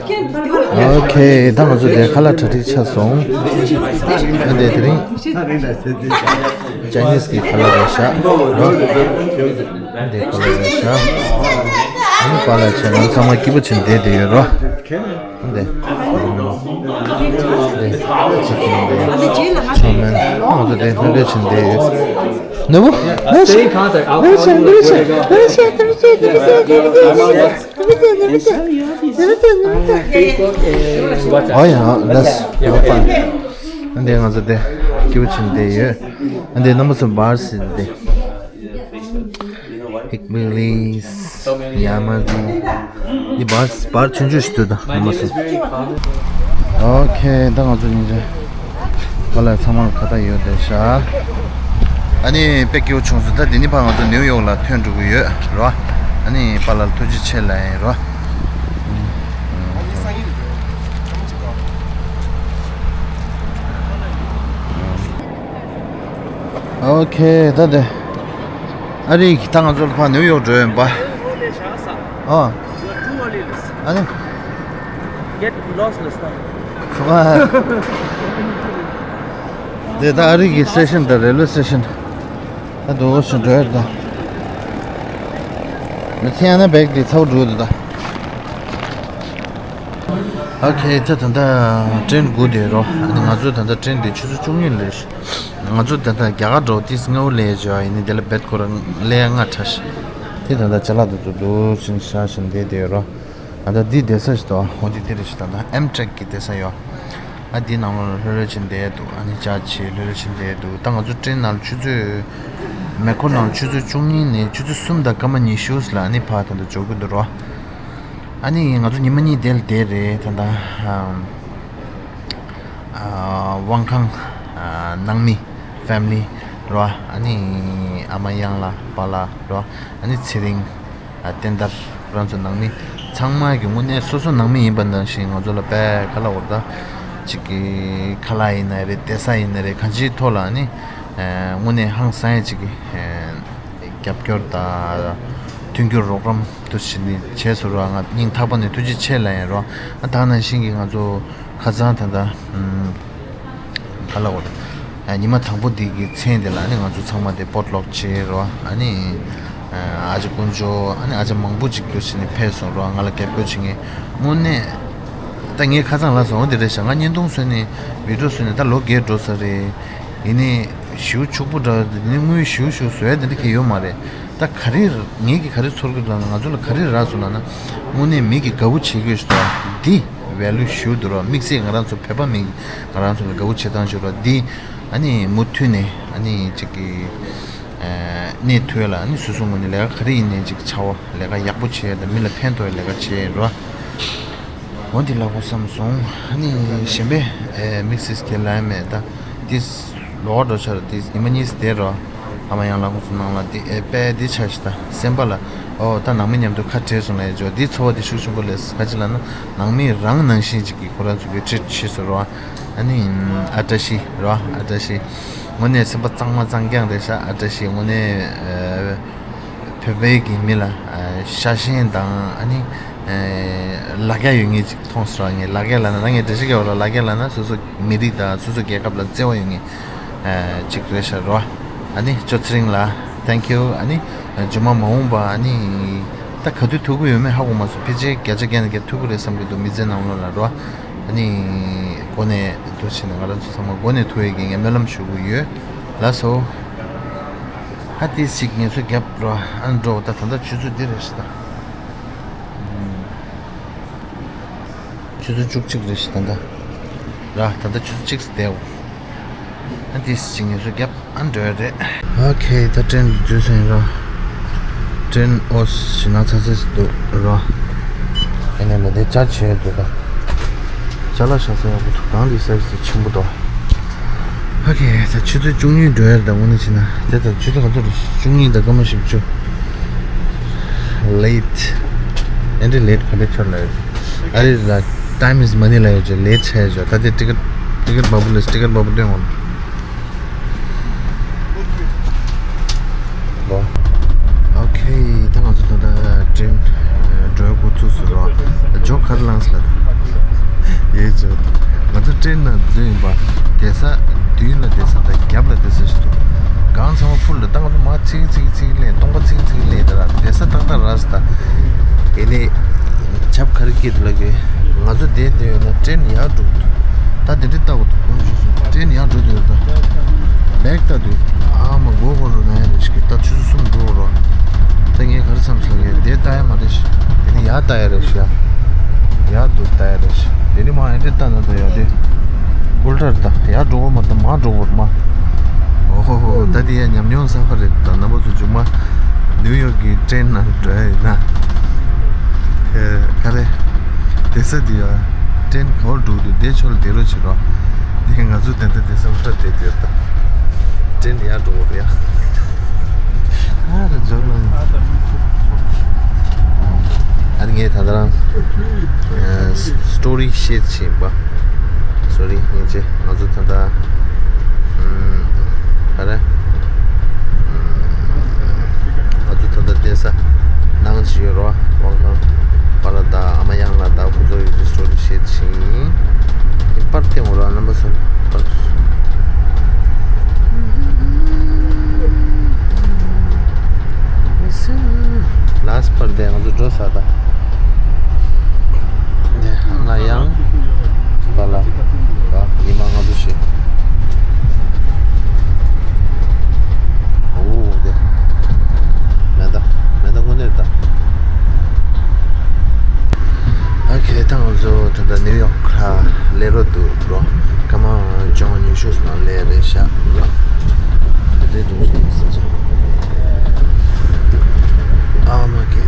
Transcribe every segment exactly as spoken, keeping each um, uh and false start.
ཨོ་ཁེ། ད་ང་ཚོ་དེ་ཁ་ལག་གྲ་སྒྲིག་ཆགས་སོང་། ཨ་དེ་དེ་རིང་ཅའི་ནིས་ཀྱི་ཁ་ལག་རེད་ཤག་རོ། ཨ་དེ་ཁ་ལག་རེད་ཤག་ཨ་ནི་པཱ་ལགས་བྱས་ང་ཚང་མ་སྐྱིད་པོ་བྱས་བསྡད་དེ་ཡོད་རོ། ཨ་དེ་ཨ་དེ་ཅི་ཁེ་ནང་དེ་ཆོ་མེན། ང་ཚོ་དེ་ལྷོད་ལྷོད་བྱས་བསྡད་ཡོད། ནུ་བོ། Stay in contact. I'll call you later. Facebook and WhatsApp. ཨོ་ཡ་ལགས། ཡ་ལགས། ཨ་འདི་ང་ཚོ་དེ་སྐྱིད་པོ་བྱས་བསྡད་ཡོད། ཨ་འདི་རྣམ་པ་ཚོ་བར་སི་འདི། ཧིག་པི་ལིས། ཡ་མ་ཟི། འདི་བར་སི་བར་ཆུང་ཆུང་ཞིག་འདུག་ད་རྣམ་པ་ཚོ། ཨོ་ཁེ། ད་ང་ཚོ་སྙིང་རྗེ། ཁོ་ལ་ཚང་མར་ཁ་བརྡ་ཡོད་རེད་ཤག་ཨ་ནི་དཔེ་སྐྱིད་པོ་བྱུང་སོང་། ད་འདི་ནི་ཕར་ང་ཚོ་ནེའུ་ཡོག་ལ་ཐོན་འགྲོ་གི་ཡོད་རོ། ཨ་ནི་པཱ་ལགས་ཐུགས་རྗེ་ཆེ་ལབ་ཡིན་རོ། ཨོ་ཁེ། ད་དེ་ཨ་རི་ད་ང་ཚོ་ཕར་ནེའུ་ཡོག་འགྲོ་ཡིན་པ། ཨོ། ཨ་ནི། Get lost next time. དེ་ད་ཨ་རི་གི་སི་ཊེ་ཤན་དང་རེལ་ཝེ་སི་ཊེ་ཤན། ད་དུ་ཞིག་འགྲོ་ཡོད་ད། མི་ཁྱེད་ཡང་ན་བེག་དེ་ཚ་བོ་འགྲོ་འདུག་ད། ཨོ་ཁེ། ད་ད་ད་ཊེན་སྒུག་བསྡད་རོ། ཨ་ནི་ང་ཚོ་ད་ད་ཊེན་དེ་ཆུ་ཚོད་བཅུ་གཉིས་ལ་རེད། ང་ཚོ་ད་ལྟ་རྒྱ་གར་འགྲོ་དུས་སྔ་བོ་སླེབས་ཡོད་ཡིན་ནི། དེ་ལ་བེད་ཁོ་རང་སླེབས་ཡ་སྔ་དྲགས་ཤག་དེ་ད་ལྟ་ཅ་ལག་དེ་ཚོ་འདུག་ཕྱིན་ཤག་ཕྱིན་བསྡད་དེ་ཡོད་རོ། ད་ལྟ་འདི་བསྡད་ས་ཞིག་འདུག་འོ་འདི་དེ་རེད་ཤག་ད་ལྟ་ཨེམ་ཊྲེག་གི་བསྡད་ས་ཡོད། ཨ་འདི་ནང་ལོགས་ལ་ལྷོད་ལྷོད་ཕྱིན་བསྡད་འདུག་ཨ་ནི་ཅ་ཆས་ལྷོད་ལྷོད་ཕྱིན་བསྡད་འདུག་ད་ང་ཚོ་ཊེན་ནང་ལ་ཆུ་ཚོད། མེ་འཁོར་ནང་ལ་ཆུ་ཚོད་བཅུ་གཉིས་ནས་ཆུ་ཚོད་གསུམ་དང་སྐར་མ་ཉི་ཤུ་ལ་ཨ་ནི་ཕར་ད་ལྟ་འབྱོར་གི་འདུག་རོ། ཨ་ནི་ང་ཚོ་ཉི་མ་གཉིས་དེ་ལ་བསྡད་རེད་ད་ལྟ། ཨམ། ཨ། དབང་ཁང་། ཨ། ནང་མི་ཕེ་མི་ལི་རོ། ཨ་ནི་ཨ་མ་གཡང་ལགས་པཱ་ལགས་རོ། ཨ་ནི་ཚེ་རིང་། ཨ། བསྟན་དར། ཁོ་རང་ཚོ་ནང་མི་ཚང་མ་གི་དངོས་གནས་སོ་སོ་ནང་མི་ཡིན་པ་ནང་བཞིན་ང་ཚོ་ལ་དཔེ་ག་ལབ་དགོས་རེད་ད། ཅིག་གི་ཁ་ལག་ཡིན་ན་རེད། བསྡད་ས་ཡིན་ན་རེད། གང་ཅིའི་ཐོག་ལ་ཨ་ནི། ཨ། དངོས་གནས་ཧང་སང་ཡ་ཅིག་གི། ཨ། རྒྱབ་སྐྱོར་དང་མཐུན་འགྱུར་རོགས་རམ་དུ་བྱེད་ནི་བྱས་སོང་རོ། ང་སྙིང་ཐག་པ་ནས་ཐུགས་རྗེ་ཆེ་ལབ་ཡིན་རོ། ཨ་ད་ནང་བཞིན་གྱི་ང་ཚོ་ཁ་སང་ད་ལྟ་ཨམ། ག་ལབ་དགོས་རེད། ཨ་ཉི་མ་དང་པོ་འདི་གི་མཚན་དེ་ལ་ཨ་ནི་ང་ཚོ་ཚང་མ་དེ་པོ་ཊི་ལོག་བྱས་རོ། ཨ་ནི་ཨ་ཅག་དཀོན་མཆོག་ཨ་ནི་ཨ་ཅག་མང་པོ་ཅིག་དུ་བྱས་ནས་ཕེབས་སོང་རོ། ང་ལ་རྒྱབ་སྐྱོར་བྱེད་མཁན་དངོས་གནས་ད་ངས་ཁ་སང་ལབ་སོང་འོ་འདི་རེད་ཤག་ང་བརྙན་ཐུང་བཟོས་ནས་བི་ཌི་ཡོ་བཟོས་ནས་ད་ལོ་བརྒྱད་འགྲོ་ས་རེད། ཡིན་ནའི་ཞེ་པོ་ཕྱུག་པོ་འདྲ་དེ་ནི་དངུལ་ཞེ་པོ་ཞེ་པོ་བཟོ་ཡ་དེ་འདྲ་གང་ཡང་ཡོད་མ་རེད། ད་ག་རེ་ངེད་ཀྱིས་ག་རེ་ཚོར་གི་ལབ་ན་ང་ཚོ་ལ་ག་རེ་རག་སོང་ལབ་ན། དངོས་གནས་མི་གིས་དགའ་པོ་བྱེད་ཀྱི་ཡོད་ཤག་འདི་ཝེ་ལུ་ཞེ་པོ་འདུག་རོ། དམིགས་བསལ་ང་རང་ཚོ་བོད་པ་མི་གིས་ང་རང་ཚོ་ལ་དགའ་པོ་བྱེད་སྟངས་ཞེ་པོ་རོ། འདི་ཨ་ནི་མུ་མཐུད་ནས་ཨ་ནི་ཅིག་གི་གནས་ཐུབ་ཡ་ལ་ཨ་ནི་སོ་སོ་ངོས་ནས་ལས་ཀ་ག་རེ་ཡིན་ནའི་ཅིག་བྱ་བ་ལས་ཀ་ཡག་པོ་བྱེད་ཡ་དང་མི་ལ་ཕན་ཐོགས་ཡ་ལས་ཀ་བྱེད་ཡ་རོ། འོ་འདི་ལབ་དགོས་བསམ་སོང་། ཨ་ནི་གཞན་པའི་དམིགས་བསལ་གྱི་ལབ་ཡ་མེད་ད། འདི་ལོག་འགྲོ་ཆར་འདི་ཉི་མ་གཉིས་བསྡད་རོ། ཨ་མ་གཡང་ལགས་ཁོང་ཚོ་ནང་ལ་འདི་ཨེ་དཔེ་འདི་ཆ་ཞིག་ད་སེམས་པ་ལ་ཨོ་ད་ནང་མི་མཉམ་དུ་ཁ་བྲལ་སོང་ལབ་ཡ་ཅོ། འདི་ཚོར་བ་འདི་ཤུགས་ཆེན་པོ་སླེབས། ག་ཅི་ལབ་ན་ནང་མི་རང་ནང་བཞིན་ཅིག་གིས་ཁོ་རང་ཚོ་གི་ཁྲིད་བྱས་སོང་རོ། ཨ་ནི་ཨ་བཀྲ་ཤིས་རོ། ཨ་བཀྲ་ཤིས་དངོས་གནས་སེམས་པ་གཙང་མ་གཙང་རྐྱང་རེད་ཤག་ཨ་བཀྲ་ཤིས་དངོས་གནས། བོད་པའི་གི་མི་ལ་ཤ་ཞེན་དང་ཨ་ནི་ལ་རྒྱ་ཡོད་ངེས་ཅིག་མཐོང་སོང་། ངས་ལ་རྒྱ་ལབ་ན་ད་ངས་འགྲེལ་བཤད་རྒྱག་པ་ལ་ལ་རྒྱ་ལབ་ན་སོ་སོ་མི་རིགས་དང་སོ་སོ་རྒྱལ་ཁབ་ལ་བརྩེ་བ་ཡོད་ངེས་ཅིག་རེད་ཤག་རོ། ཨ་ནི་ཅོ་ཚེ་རིང་ལགས་thank you། ཨ་ནི་རྗེས་མ་མ་འོངས་པ་ཨ་ནི་ད་ག་དུས་ཐུག་གི་ཡོད་མེད་ཧ་གོ་མ་སོང་། ཕལ་ཆེར་བརྒྱ་ཆ་བརྒྱ་ནས་བརྒྱ་ཐུག་གི་རེད་བསམ་གྱི་འདུག་མི་ཚེ་ནང་ལོགས་ལ་རོ། ཨ་ནི་སྒོ་ནས་འདུག་བྱས་ནས་ང་རང་ཚོ་ཚང་མ་སྒོ་ནས་ཐུག་ཡས་ཀྱི་ངས་སྨོན་ལམ་ཞུ་གི་ཡོད། ལགས་སོ། ཧ་ཏིས་ཅིག་ངལ་གསོ་རྒྱབ་རོ། ཨ་འགྲོ་ད་ད་ལྟ་ཆུ་ཚོད་འདི་རེད་ཤག་ད། ཆུ་ཚོད་བཅུ་གཅིག་རེད་ཤག་ད་ལྟ། ར་ད་ལྟ་ཆུ་ཚོད་གཅིག་ཙམ་བསྡད་འོ། ཧ་ཏིས་ཅིག་ངལ་གསོ་རྒྱབ་ཨ་འགྲོ་ཡ་རེད། ཨོ་ཁེ་ད་ཊེན་འཛུལ་སོང་རོ། ཊེན་ཨོ་ཞེ་ན་ཚ་ཚ་ཞིག་འདུག་རོ། ཨ་ནི་ལ་དེ་ཅ་ཆས་འདུག་ད། ཅ་ལག་བཞག་ས་ཡག་པོ་འདུག་གང་འདི་སའི་ཛི་ཆེན་པོ་འདུག་ཨ་ཁེ་ད་ཆུ་ཚོད་བཅུ་གཉིས་འགྲོ་ཡ་རེད་ད། དངོས་གནས་བྱས་ན་དེ་ད་ཆུ་ཚོད་ག་ཚོད་རེད། བཅུ་གཉིས་དང་སྐར་མ་བཞི་བཅུ། Late. ཨེ་འདྲ་ལེ་ཊི་ག་འདྲ་ཆགས་ལ་ཡོད། ཨ་རེ་ལ་time is money ལ་ཡོད་ཅེ་ལེ་ཊི་ཆགས་ཡོད་ཅེ། ད་དེ་ཊི་ཀེ་ཊི་ཊི་ཀེ་ཊི་བ་བུ་ལས་ཊི་ཀེ་ཊི་བ་བུ་སྟོན་འོང་། ལོ། ཨོ་ཁེ་ད་ང་ཚོ་ད་ལྟ་ཊེན་འགྲོ་འགོ་ཚུགས་སོང་རོ། ཇོག་ག་རེ་ལངས་སོང་ལ། ཡེ་ཅོ། ང་ཚོ་ཊེན་ནང་འཛུལ་ཡིན་པ། བསྡད་ས་མདུན་ལ་བསྡད་ས་དང་རྒྱབ་ལ་བསྡད་ས་ཞིག་འདུག་གང་ཚང་མ་ཕུལ་ལ་ད་ང་ཚོ་མར་ཚིག་ཚིག་ཚིག་ལེན། སྟོང་པ་ཚིག་ཚིག་ལེན། ད་ར་བསྡད་ས་ཏག་ཏག་རག་སོང་ད། ཡེ་ནས་ཆབ་ག་རེ་སྐྱེས་འདུག་ལབ་གི། ང་ཚོ་བསྡད་བསྡད་ཡོད་ན་ཊེན་ཡར་འགྲོ་གི་འདུག་ད་དེ་འདྲ་ལྟ་བུ་འདུག་ཁོང་ཞུས་སོང་། ཊེན་ཡར་འགྲོ་བསྡད་ཡོད་ད། ལེགས་ལྟ་དུས། ཨ་མ་མགོ་སྐོར་རུ་ན་ཡ་རེ་ཞིག་ད་ཆུ་ཚོད་གསུམ་འགྲོ་རོགས། ད་ངས་ག་རེ་བསམ་སོང་ཡ། དེ་ལྟ་ཡ་མ་རེད་ཤག་དེ་ནི་ཡར་ལྟ་ཡ་རེད་ཤག་ཡར་འདུག་ལྟ་ཡ་རེད་ཤག་དེ་ནི་མ་ཡ་དེ་ལྟ་ན་ད་ཡ་དེ། ཨུལ་ཊར་ད་ཡར་འགྲོ་བ་མ་ད་མར་འགྲོ་བར་མ། ཨོ་ཧོ་ཧོ། ད་དེ་ཡ་ཉམས་མྱོང་ས་ཕ་རེད། ད་རྣམ་པ་ཚོ་མཇུག་མ་ནིའུ་ཡོག་གི་ཊེན་ནང་འགྲོ་ཡ་ཡིན་ན། ཨེ། ག་རེ། བསྡད་ས་དེ་ཡ། ཊེན་ག་བར་འགྲོ་འདུག་དེ་ཕྱོགས་ལ་བསྡད་རོགས་བྱེད་རོགས། དེ་ང་ཚོ་དེ་འདྲ་བསྡད་ས་ཨུལ་ཊར་བསྡད་དེ་ད། ཊེན་ཡར་འགྲོ་བར་ཡ། ཨ་ར་འཇོག་ལ། ཨ་ངས་ད་ལྟ་རང་སི་ཊོ་རི་བཤད་བཞིན་པ། སོ་རི་སྙིང་རྗེ། ང་ཚོ་ད་ལྟ་ཨམ། ག་རེ། ང་ཚོ་ད་ལྟ་བསྡད་ས་ནང་ཅིག་ཡོད་རོ། ཝང་ཁང་པ་ལ་ད་ཨ་མ་གཡང་ལ་ད་ཁོ་ཚོ་ཡོད་དུས་སོ་རི་བཤད་བཞིན་པར་བསྟན་འོ་ར་རྣམ་པ་ཚོ་པར། ལཱསི་པར་དེ་ང་ཚོ་འགྲོ་ས་ད། དེ་ང་ཡང་པ་ལ་ཉི་མ་ང་ཚོ་ཞིག་ཨོ་དེ་མེ་ད་མེ་ད་དངོས་གནས་ད། ཨོ་ཁེ། ད་ང་ཚོ་ད་ལྟ་ནིའུ་ཡོག་ལ་སླེབས་རོགས་འདུག་རོ། སྐར་མ་བཅོ་ལྔ་ཉི་ཤུ་ནང་སླེབས་རེད་ཤག་རོ། དེ་འདྲའི་འདུག་ཟེར་ཅིག་ཨ་མ་ཀེ།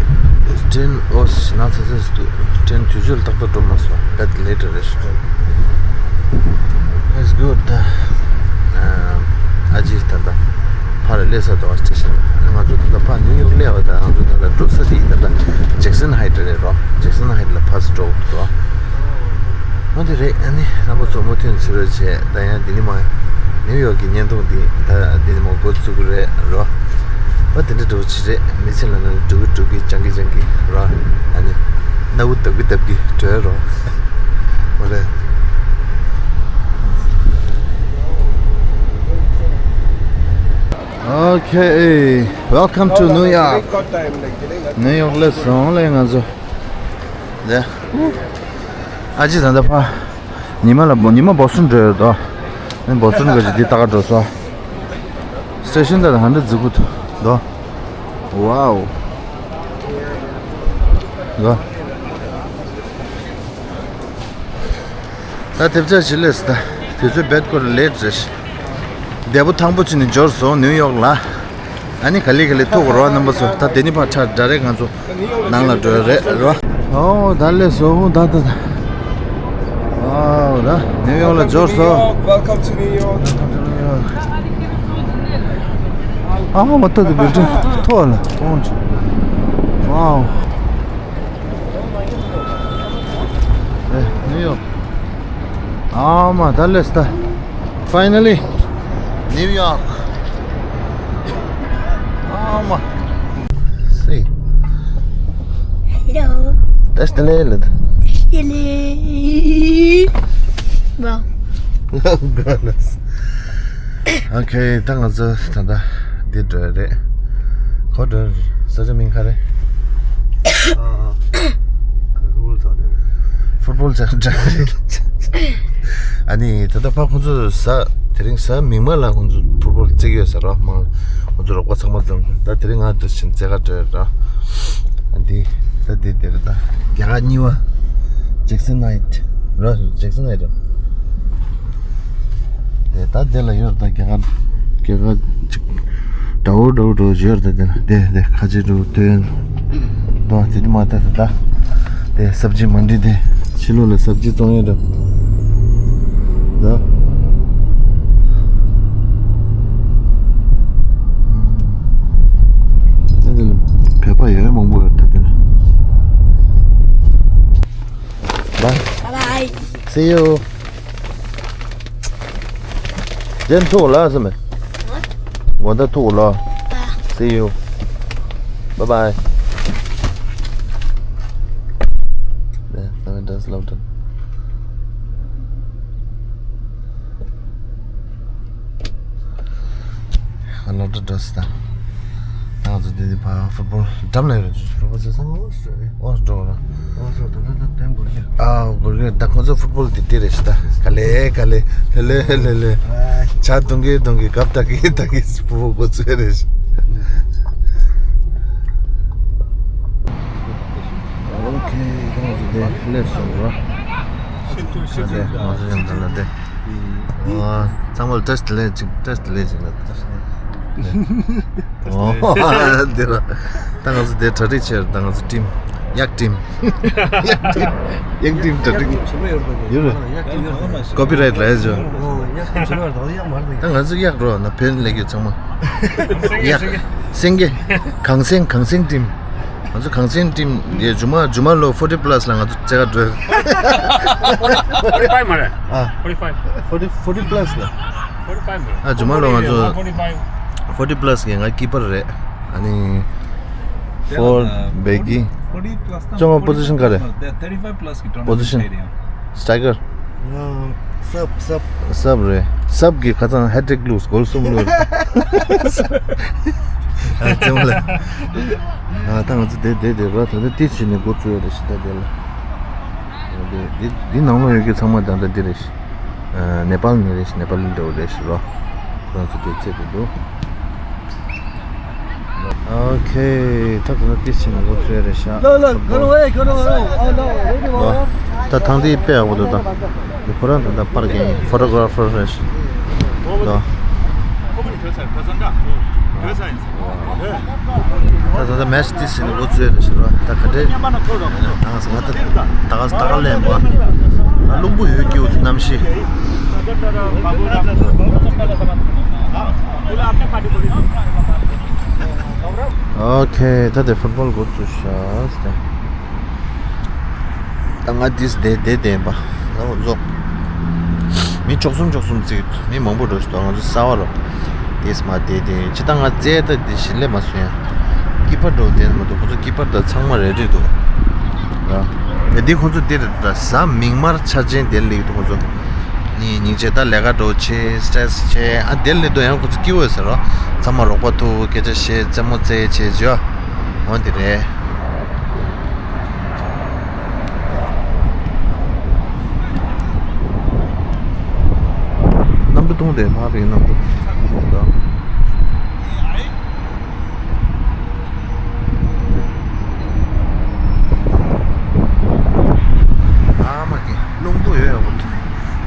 ཊེན་ཨོ་སི་ན་ཚ་ཚ་ཟེར་འདུག་ཊེན་དུས་ཚོད་ཏག་ཏག་འགྲོ་མ་སོང་། བེད་ལེ་ཊར་རེད་ཤག It's good. ད་ཨ་ཅེ་ད་ལྟ་ཕར་སླེབས་ས་དང་སི་ཊེ་ཤན། ང་ཚོ་ད་ལྟ་ཕར་ནིའུ་ཡོག་སླེབས་པ་དང་ང་ཚོ་ད་ལྟ་འགྲོ་ས་དེ་ད་ལྟ་ཇེག་སན་ཧའིཊ་རེད་རོ། ཇེག་སན་ཧའིཊ་ལ་ཕར་ཚུར་འགྲོ་དགོས་འདུག་རོ། འོ་དེ་རེད། ཨ་ནི་རྣམ་པ་ཚོ་མུ་མཐུད་གཟིགས་རོགས་བྱེད། ད་ཡང་འདི་ནི་མ་ནིའུ་ཡོག་གི་བརྙན་ཐུང་འདི་ད་འདི་ནི་མ་འགོ་བཙུགས་གི་རེད་རོ། འོ་དེ་འདྲ་འགྲོ་བྱེད་རེད། མི་ཚེ་ལ་ན་འགྲོ་གི་འགྲོ་གི་སྦྱང་གི་སྦྱང་གི་རོ། ཨ་ནི་སྣ་བུག་བརྡབ་གི་བརྡབ་གི་བྲོས་རོ། འོ་རེད། Okay, welcome to New York. ནིའུ་ཡོག་སླེབས་སོང་ལེ་ང་ཚོ། ལེ། ཨ་ཅེ་ད་ལྟ་ཕ། ཉི་མ་ལ་ཉི་མ་བོ་སི་ཊོན་འགྲོ་ཡོད་དོ། ཨ་ནི་བོ་སི་ཊོན་ག་ཅིག་འདི་ལྟ་ག་འགྲོ་སོང་། སི་ཊེ་ཤན་ད་ཧ་འདྲ་རྫིག་པོ་འདུག་དོ། ཝའོ། དོ། ད་ཐེབས་ཆག་ཞིག་ལས་ད་དུས་ཚོད་བེད་སྐོར་ལེཊ་རེད། འདས་པོ་ཐང་པོ་ཅིག་ནས་འབྱོར་སོང་ནིའུ་ཡོག་ལ། ཨ་ནི་ག་ལེ་ག་ལེ་ཐུག་རོགས་རྣམ་པ་ཚོ། ད་དེ་ནི་ཕར་ཁྲ་ཌ་རེག་ང་ཚོ་ནང་ལ་འགྲོ་ཡ་རེད་རོ། ཨོ་ད་སླེབས་སོང་ད་ད་ད། ཨོ་ད་ནིའུ་ཡོག་ལ་འབྱོར་སོང་། Welcome to New York. ཨ་མ་མ་ཏོ་དེ་བེ་ཏྲི་ཐོག་ལ་ཨོ་ཅི། ཝའོ། ཨེ་ནིའུ་ཡོག་ཨ་མ་ད་སླེབས་ད། Finally, New York. ཨ་མ། See. Hello. That's the land. That's the land. Wow. Oh, goodness. Okay, ད་ང་ཚོ་ད་ལྟ་འདི་འགྲོ་ཡ་རེད། ག་པར་འགྲོ་ཡ་རེད། ས་ཆ་མིང་ག་རེ། ཨ། ཕུཊ་བོལ་ཚོགས་འདུ། ཕུཊ་བོལ་ཚོགས་འདུ་རེད། ཨ་ནི་ད་ལྟ་ཕ་ཁོང་ཚོ་གཟའ་དེ་རིང་གཟའ་མིག་དམར་ལ་ཁོང་ཚོ་ཕུཊ་བོལ་རྩེ་གི་ཡོད་ས་རེད། མང་ཁོང་ཚོ་རོགས་པ་ཚང་མ་འཛོམས་སོང་། ད་དེ་རིང་ང་འདིར་ཕྱིན་རྩེ་ག་འགྲོ་ཡ་རེད། ཨ་འདི་ད་འདི་འདིར་ད་རྒྱ་གར་གཉིས་པ་ཇེག་སན་ཧའིཊ་རེད། ཇེག་སན་ཧའིཊ་རེད། དེ་ད་དེ་ལ་ཡོད་ད་རྒྱ་གར་རྒྱ་གར་ཅིག་འདྲ་བོ་འདྲ་བོ་འདྲ་བོ་ཡོད་ད། དེ་ལ་དེ་དེ་ཁ་ཆེ་འདྲ་བོ་དོན་དོ་དེ་དུ་མ་ད་ད་ད་དེ་སབ་ཇི་མན་ཌི་དེ་ཕྱི་ལོགས་ལ་སབ་ཇི་བཙོང་ཡས་འདྲ་ད། དེ་ལ་བོད་པ་ཡོད་མང་པོ་ཡོད་ད་དེ་ལ། Bye. Bye bye. See you. ཇན་ཐུག་ལ་སེ་མེ། ཝ་ད་ཐུག་ལ། See you. Bye bye. Yeah, seven days left. ལོ་ཏྲ་འདྲ་སི་ད། ང་ཚོ་འདི་འདི་ཕ་ཧྥུ་ཊི་བོལ་འགྲམ་ན་ཡོད་རེད། ཕུཊ་བོལ་ཟེར་ས། ཨོ་སོ་རེད། ཨོ་འགྲོ་ར། ཨོ་སོ་ད་ད་ད་དེ་འགོར་གྱི། ཨ་འགོར་གྱི། ད་ཁོ་ཚོ་ཕུཊ་བོལ་འདི་འདི་རེད་ཤི་ད། ག་ལེ་ག་ལེ། ལེ་ལེ་ལེ་ལེ། ཇ་འཐུང་གི་འཐུང་གི་གབ་ད་གི་ད་གི་ཕུཊ་བོལ་འགོ་ཚུགས་རེད་ཤི། ཨོ་ཁེ། ཁོང་ཚོ་དེ་སླེབས་སོང་ར། ཤི་ཐུ་ཤི་ཐུ། ང་ཚོ་ཡང་ད་ལ་དེ། ཨ་ཚང་མ་ལ་བཀྲ་ཤིས་བདེ་ལེགས་ཅིག་བཀྲ་ཤིས་བདེ་ལེགས་ཅིག་ལ་བཀྲ་ཤིས་བདེ་ལེགས། ཨོ་དེ་ར། ད་ང་ཚོ་དེ་གྲ་སྒྲིག་བྱས་ར། ད་ང་ཚོ་ཊིམ་གཡག་ཊིམ། གཡག་ཊིམ། གཡག་ཊིམ་གྲ་སྒྲིག་ཡོད་རེད། ཀོ་པི་རའེ་ཊི་ལ་ཡ་ཇོ། ད་ང་ཚོ་གཡག་རོ་ན་བེན་ལེགས་ཡོད་ཚང་མ། གཡག་སེང་གེ། གངས་སེང་། གངས་སེང་ཊིམ། ང་ཚོ་གངས་སེང་ཊིམ་དེ་ཇུ་མ་ཇུ་མ་ལོ་ཕོར་ཊི་པ་ལ་སི་ལ་ང་ཚོ་རྩེད་ག་འགྲོ། ཕོར་ཊི་ཕའིབ་མ་རེད། ཨ་ཕོར་ཊི་ཕའིབ། ཕོར་ཊི་ཕོར་ཊི་པ་ལ་སི་ལ། ཕོར་ཊི་ཕའིབ་མ་རེད། ཨ་ཇུ་མ་ལོ་ང་ཚོ་ཕོར་ཊི་ཕའིབ། ཕོར་ཊི་པ་ལ་སི་གི་ང་ཀི་པར་རེད། ཨ་ནི་ཕོར་བེ་གི་ཅོ་ང་པོ་ཛི་ཤན་ག་རེད། པོ་ཛི་ཤན། སི་ཊ་ཡི་ཀར། སབ་སབ། སབ་རེད། སབ་གི་ཁ་ཚང་ཧེ་ཊི་རིག་བླུགས། གོལ་གསུམ་བླུགས། ཨ་ཙེ་མོ་ལ། ཨ་ད་ང་ཚོ་དེ་དེ་དེ་ར་ད་ལྟ་ཏིས་བྱས་ནས་འགོ་བཙུགས་ཡོད་རེད་ཤི་ད་དེ་ལ། དེ་དེ་འདི་ནང་ལོགས་ཡོད་ཀྱི་ཚང་མ་ད་ལྟ་འདི་རེད་ཤི། ཨ་ནེ་པཱལ་ནས་རེད་ཤི། ནེ་པཱལ་ལི་འདྲ་བོ་རེད་ཤི་རོ། ཁོ་རང་ཚོ་དེ་རྩེད་དེ་འདུག་ཨོ་ཁེ། ད་ད་ལྟ་ཏིས་བྱས་ནས་འགོ་བཙུགས་ཡོད་རེད་ཤག Look, look, go away, go away. Oh, no, really, ལོ། ད་ཐང་དེ་དཔེ་ཡག་པོ་འདུག་ད། འདི་ཁོ་རང་ད་ལྟ་པར་རྒྱག་མཁན་ཕོ་ཊོ་གྷ་ར་ཕར་རེད་ཤག་ད། ད་ད་ལྟ་མེ་ཆི་ཏིས་བྱས་ནས་འགོ་བཙུགས་ཡོད་རེད་ཤག་རོ། ད་ག་འདྲས། ད་ང་ད་ད་ག་ད་ག་ལེན་པ། ཨ་རླུང་བུ་ཡོད་ཀྱི་འོ་དེ་གནམ་གཤིས། ཨོ་ཁེ། ད་དེ་ཕུཊ་བོལ་འགོ་བཙུགས་ཤག་སྟེ། ད་ང་ཏིས་དེ་དེ་བསྡད་པ། ད་འོ་ཛོ། མི་བཅུ་གསུམ་བཅུ་གསུམ་བརྩིས་འདུག་མི་མང་པོ་འགྲོ་ཤི་འདུག་ང་ཚོ་གསར་པ་རོ། ཏིས་མ་དེ་དེ་ཅི་ད་ང་རྩེད་ད་དེ་ཞིག་སླེབས་མ་སོང་ཡ། ཀི་པར་འགྲོ་དེ་མ་འདུག་ཁོ་ཚོ་ཀི་པར་ད་ཚང་མ་རེ་རེ་འདུག་ཡ། དེ་ཁོ་ཚོ་དེ་རེད་འདུག་ད་གཟའ་མིག་དམར་འཆར་ཅན་དེ་སླེབས་འདུག་ཁོ་ཚོ། ནི་སྙིང་རྗེ། ད་ལས་ཀ་འགྲོ་ཆེ་སི་ཊེ་རེ་སི་ཆེ། ཨ་དེ་སླེབས་འདུག་ཡང་ཁོ་ཚོ་སྐྱིད་པོ་ཡོད་ཟེར་རོ། ཚང་མ་རོགས་པ་ཐུག་སྐད་ཆ་བཤད་རྩེད་མོ་རྩེ་བྱེད་བྱོས། འོ་དེ་རེད། གནམ་གྲུ་གཏོང་དེ་མ་རེད་གནམ་གྲུ། ཨ་མ་ཀི་རླུང་བུ་ཡོད་ཡོད་པོ་འདུག་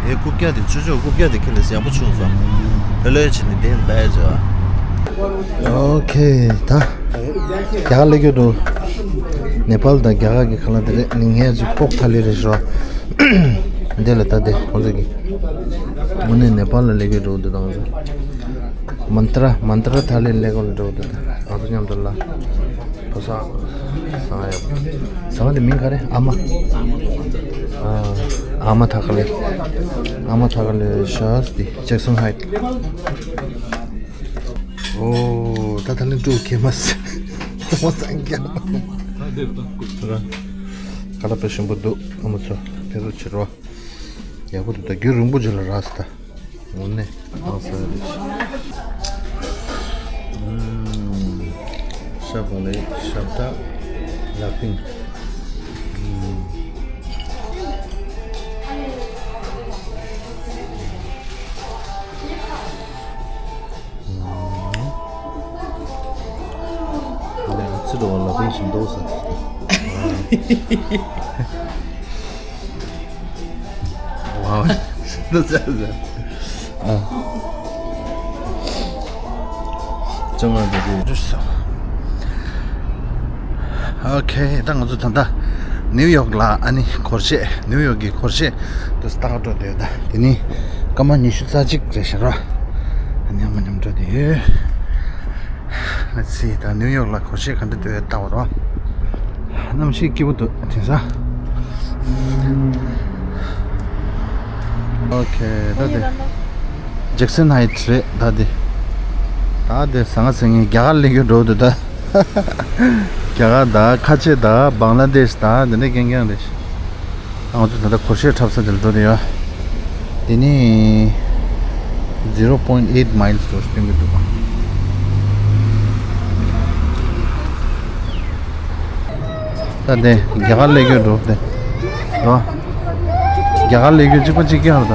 ཨེ་རྐུབ་བཀྱག་དེ་ཆུ་ཆུ་རྐུབ་བཀྱག་དེ་ཁྱེར་ནས་ཡག་པོ་བྱུང་སོང་། ལྷོད་ལྷོད་བྱས་ནས་བསྡད་འདའ་ཡ་བྱས། ཨོ་ཁེ། ད་རྒྱ་གར་སླེབས་རྒྱུ་འདུག་ནེ་པཱལ་དང་རྒྱ་གར་གྱི་ཁ་ལག་དེ་རེད། ནི་ངས་ཅིག་པོག་ཐ་ལི་རེད་ཤོ། འདི་ལ་ད་དེ་ཁོང་ཚོ་གི་དངོས་གནས་ནེ་པཱལ་ལ་སླེབས་རྒྱུ་འདུག་འདི་དང་ཚོ། མན་ཏྲ་མན་ཏྲ་ཐ་ལི་ལེགས་པོ་ལ་འགྲོ་འདུག་ང་ཚོ་མཉམ་དུ་ལ། ཕོ་སང་སང་ཡོད། སང་དེ་མིང་ག་རེ། ཨ་མ། ཨ་མ་ཐ་ཀ་ལེ། ཨ་མ་ཐ་ཀ་ལེ་ཤ་སྟི་ཇེག་སན་ཧའིཊ། ཨོ་ད་ད་ལན་ཀྲུ་ཁེ་མ་སི། ཨ་མ་སང་རྒྱ། ཁ་ལ་པེ་ཤིན་པོ་འདུག་ཨ་མ་ཚོ་ཕེ་རུ་ཆི་རོ། ཡག་པོ་འདུག་ད་རྒྱུན་རིང་པོ་ཅིག་ལ་རག་སོང་ད། དངོས་གནས་ཨང་ས་རེད། ཨུམ། ཤ་གོང་ལས་ཤ་བཏགས་ལ་ཕིང་། ཨུམ། ཨུམ། ལས་ང་ཚོ་ལ་ཕིང་ཞིམ་མདོག་ས། ཝའོ། ལོ་ཙཱ་ཙཱ། ཨ། ཅང་མ་འདུག་གི། ཨོ་ཁེ། ད་ང་ཚོ་ད་ལྟ་ནིའུ་ཡོག་ལ་ཨ་ནི་སྒོར་གཞས། ནིའུ་ཡོག་གི་སྒོར་གཞས་དུ་ལྟ་ག་འགྲོ་བསྡད་ཡོད། ད་དེ་ནི་སྐར་མ་ཉི་ཤུ་རྩ་གཅིག་རེད་ཤག་ར། ཨ་ནི་ཨ་མ་མཉམ་འགྲོ་བསྡད་ཡོད། ལ་སི་ད་ནིའུ་ཡོག་ལ་སྒོར་གཞས་ག་འདྲ་འདུག་ལྟ་བ་རོ། གནམ་གཤིས་སྐྱིད་པོ་འདུག་དེང་སང་། ཨོ་ཁེ། ད་དེ་ཇེག་སན་ཧའིཊ་རེད་ད་དེ། ད་དེ་ཟ་ང་ཟེར་ངས་རྒྱ་གར་སླེབས་རྒྱུ་འགྲོ་འདུག་ད། རྒྱ་གར་ད་ཁ་ཆེ་ད་བང་ལ་དེཤ་ད་དེ་འདྲ་རྐྱང་རྐྱང་རེད། ང་ཚོ་ད་ལྟ་སྒོར་གཞས་འཁྲབ་ས་དེར་འགྲོ་དེ་ཡོད། དེ་ནི་zero point eight miles འགྲོ་སྟོན་གྱི་འདུག་ད་དེ་རྒྱ་གར་སླེབས་རྒྱུ་འགྲོ་དེ། རོ། རྒྱ་གར་སླེབས་རྒྱུ་གཅིག་པ་གཅིག་རྐྱང་རེད་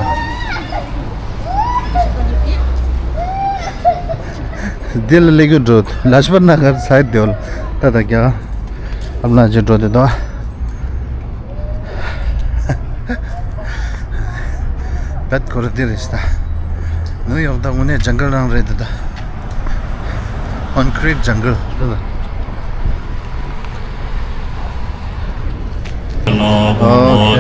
ད། འདི་ལ་སླེབས་རྒྱུ་འགྲོ། ལཱཇ་པཏ་ནགར་ཚར་དེ་བ་ལ། ད་ད་རྒྱ་གར་ཨམ་ལ་ཅིག་འགྲོ་དེ་ད། བེད་ཁོ་ར་དེ་རེད་ད། ནིའུ་ཡོག་ད་དངོས་གནས་ཇང་གལ་རང་རེད་ད། ཀོན་ཀྲིཊ་ཇང་གལ་ད། ཨོ་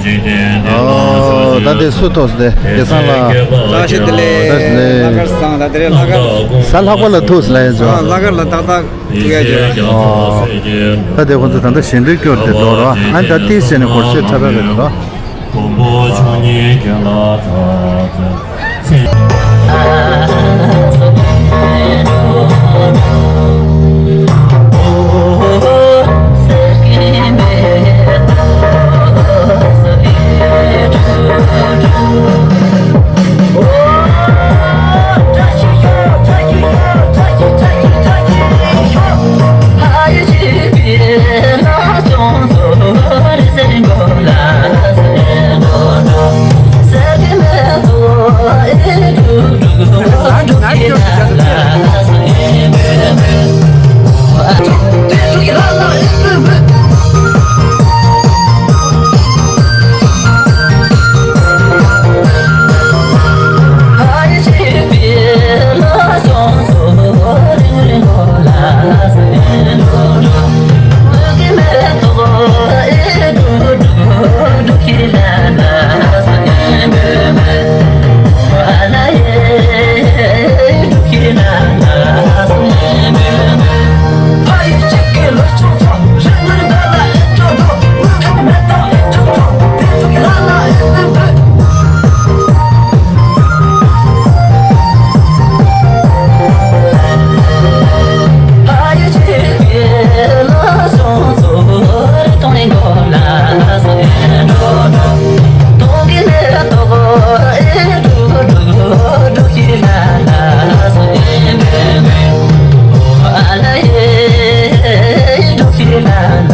ཁེ། ཨོ་ད་དེ་སུ་ཐོག་སྟེ་དེ་སང་ལ། བཀྲ་ཤིས་བདེ་ལེགས། བཀྲ་ཤིས་བདེ་ལེགས། ལྷག་དཀར་བཟང་ད་དེ་རེད་ལྷག་དཀར། ས་ལྷག་པ་ལ་ཐུག་ལ་ཡ་ཇོ། ཨ་ལྷག་དཀར་ལ་ཏག་ཏག་ཐུག་ཡ་ཇོ། ཨོ། ད་དེ་ཁོང་ཚོ་ད་ལྟ་ཞལ་འདོན་སྐྱོར་དེ་འགྲོ་རོགས། ཨ་ད་ཏིས་བྱས་ནས་སྒོར་གཞས་འཁྲབ་པ་རེད་རོགས། མགོན་པོ་མཆོག་ཉིད་རྒྱལ་ལ་ཕྱག་འཚལ།